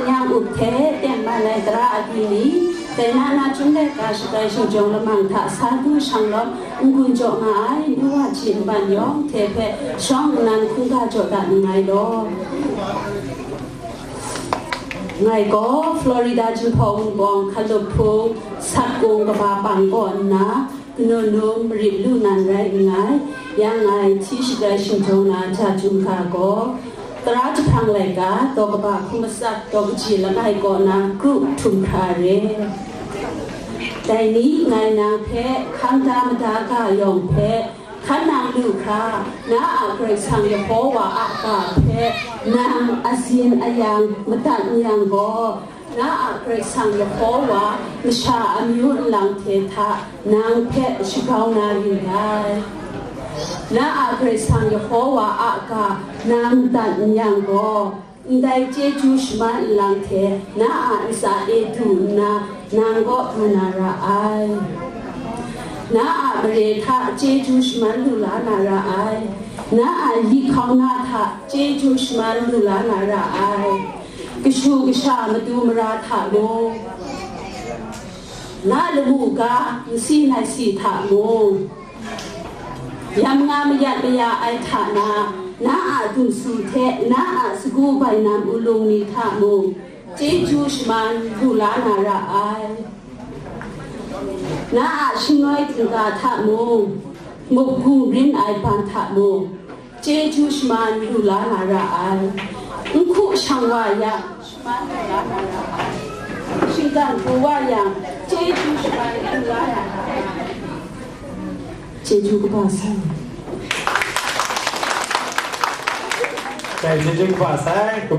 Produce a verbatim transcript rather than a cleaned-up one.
Yang up hte tengman ai tara agyi ni, dai na na Chyum laika shatai shingjawng lamang hta sa du shang lawm n-gun jaw nga ai nu wa hte nman yawng hte hpe shawng nnan hkungga jaw dat nngai law. Ngai gaw Florida Jinghpaw Wunpawng Hkalup Hpung, Sat Kung Kaba Pang kaw nna, kanu num marit lu nan rai nngai. Yang ngai hti shatai shingjawng na ja chyum ga gaw, tara jahprang laika, daw kaba hkum matsat, daw kaji langai kaw na kru htum hkra re. Dai ni ngai nang hpe hkang da mada ga yawng hpe hkan nang lu hkra, na a Karai Kasang Yehowa a ga hpe nang azin ayang madat n yang gaw, na a Karai Kasang Yehowa masha amyu nlang hte hta nang hpe shagau na yu ai. Na a Karai Kasang Yehowa a ga nang madat n yang gaw, ndai chyeju shaman nlang hte na a ntsa e du nna nang kaw du na ra ai. Na a mare hta chyeju shaman lu la na ra ai. Na a lik hkauna hta chyeju shaman lu la na ra ai. Kashu kasha matu mara hta mung, na lamu ga nsi nai si hta mung, yam nga mayat maya ai hta na, na a dumsu hte na a sagu bainam ulung ni hta mung, chyeju shaman lu la na ra ai. Na a shingnoi htingga hta mung, muk gung rin ai ban hta mung, chyeju shaman lu la na ra ai. N hku shang wa yang, shaman lu la na ra ai. Shinggan hku wa yang, chyeju shaman lu la na ra ai. Chyeju kaba sai. Dai chyeju kaba sai.